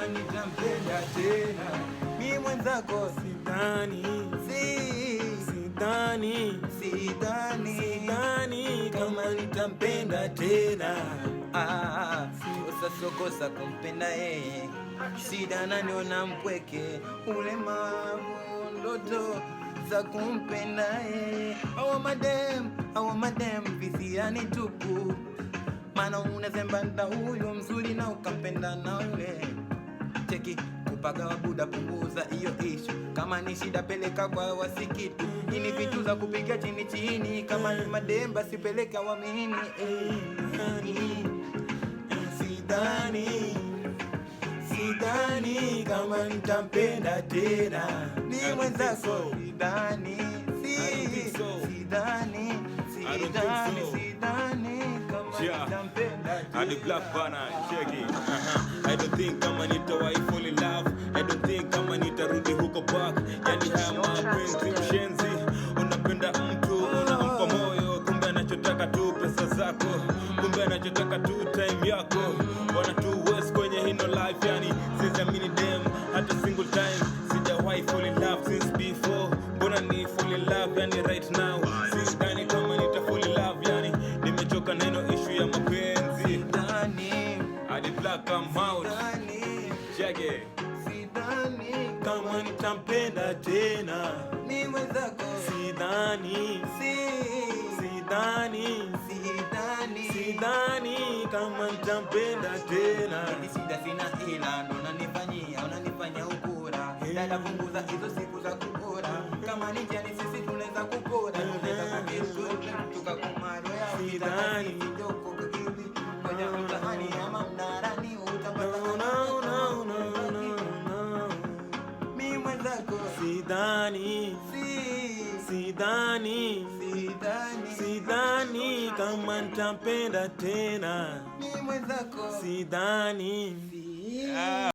Kama nitampenda tena. Mi mwenzako Sidhani, si sidhani, sidhani sidhani kama nitampenda tena. Ah, usasokosa kumpenda yeye, shida naniona mpweke, ulemavu ndoto za kumpenda yeye. Awa madem visiani tupu, maana unazembanda huyu mzuri na ukampenda na yule. Cheki kupagawa buda, punguza hiyo ishu. Kama ni shida peleka kwa wasikitu, ini vitu za kupiga chini chini. Kama ni madem basi peleka wamini eh. Sidhani, sidhani kama nitampenda tena. Ni mwenzako sidhani, si I don't think so. sidhani, I don't think sidhani, so. sidhani kama nitampenda Hadi tena. Black bana, cheki. I don't think kama nitawahi fall in love. I don't think kama nitarudi huko back. Yani haya mapenzi mshenzi, unapenda mtu unampa moyo, kumbe anachotaka tu pesa zako, kumbe anachotaka tu time yako. Wana tu waste kwenye hino life, yani siamini dem hata single time. Sijawahi fall in love since before, mbona ni fall in love yani right now? Sidhani kama nita fall in love, yani nimechoka neno issue ya mapenzi. Sidhani, Hadi Black, I'm out. sidhani, Check it. Sidhani Kama nitampenda tena. Ni mwenzako Sidhani, si sidhani, sidhani, sidhani kama nitampenda tena. Eti shida sina ila ndo unanifanyia unanifanya ukura. Dada, punguza hizo siku za kupora. Kama ni njiani sisi tunaweza kupora, tunaweza kukirudi tukakumaroya. Sidhani. Joko hivi kwenye mtaani ama mnarani utapata. No, no, no, no, no, no. Mi mwenzako Sidhani, si sidhani, sidhani, sidhani kama nitampenda tena. Mi mwenzako Sidhani. si Ah.